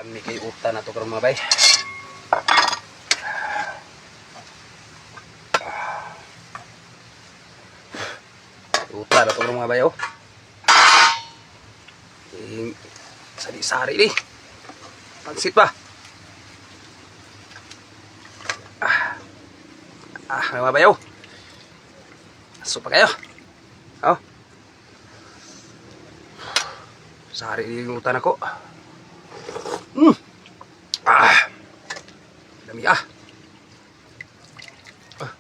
Lami kay utan na to karon, mga bay. Utan na to karon, mga bay, oh. Eh, sari-sari ni. Pansit pa. Ah. Ah, mga bayaw. Aso pa kayo. Oh. Sari ni yung utan ako. Ah. Lami ah. Ah.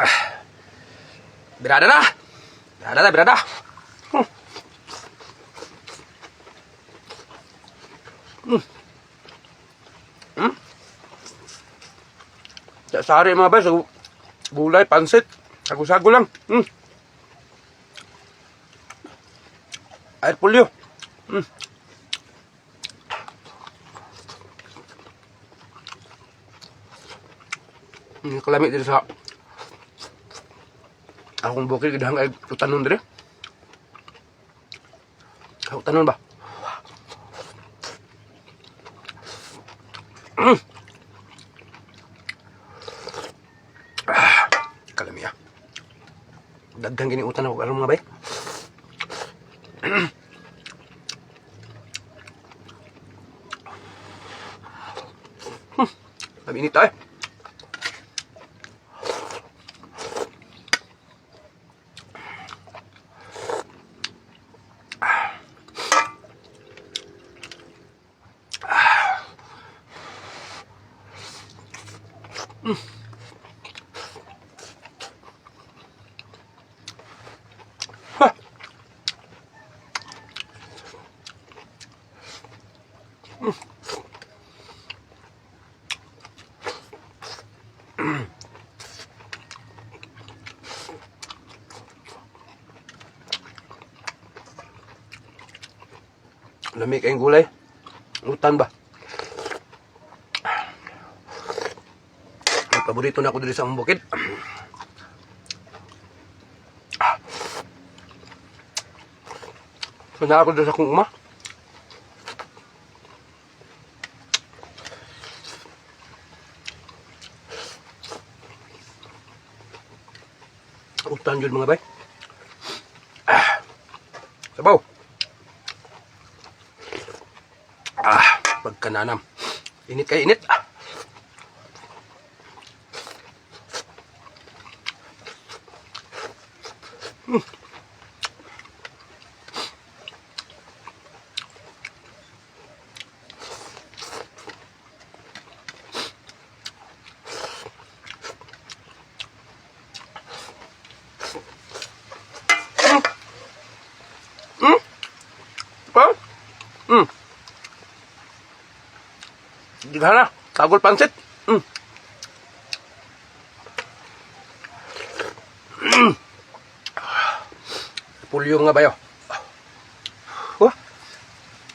Ah. Birada na. Birada na, birada. Sari, mga bay, sa gulay, pansit. Sago-sago lang. Air polio. Kalami diri sa akong bukid, gidahang ay utanon dire. Utanon ba? Ah, kalami ah. Daghan gini utan ako karon, mga bay. Init eh. Ha. Lami kayong gulay. Utan ba? Ang paborito na ako diri sa among bukid. So na ako diri sa akong uma. Utan yun, mga bay. Ah. Sabaw. Ah, pagkananam. Init kay init. Ah. Pa? Di na. Sagol pansit. Pulyo nga bayo. Oh.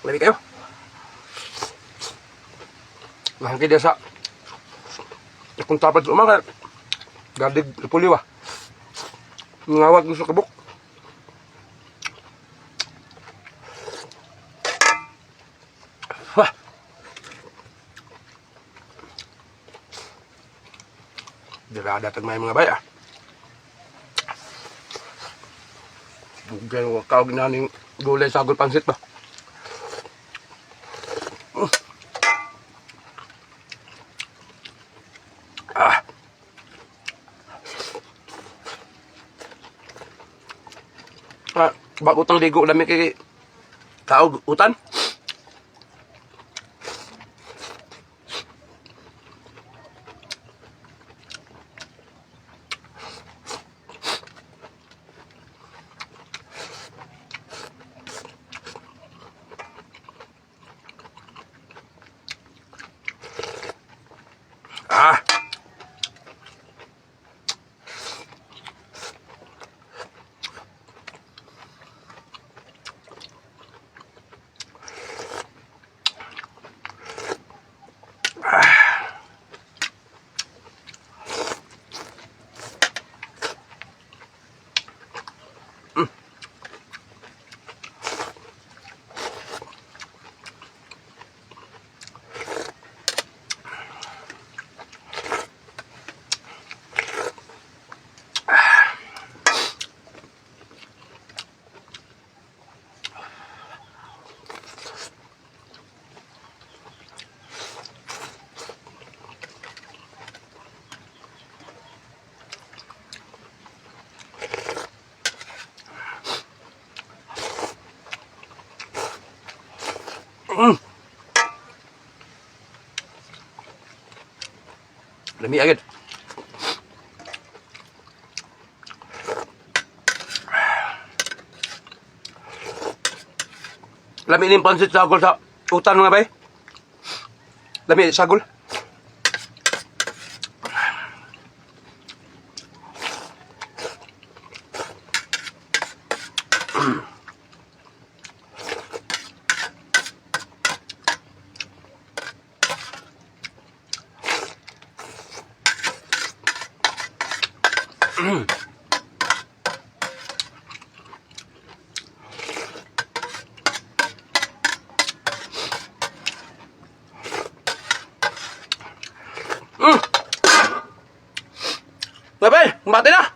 Labi kayo. Mahangki dia sa akong tapad sa umaga. Gadig pulyo ah. Ngawag sa kabuk. Wah. Dirada tag may mga bay ah. Bugay wa kaog na ning gulay sagol pansit ba. Ah. Ah, bago tang ligo, lami kay kaog utan. Ah. Lami agad. Lami ning pansit sagol sa utan, mga bay. Lami sagol. Mga bay, bati na.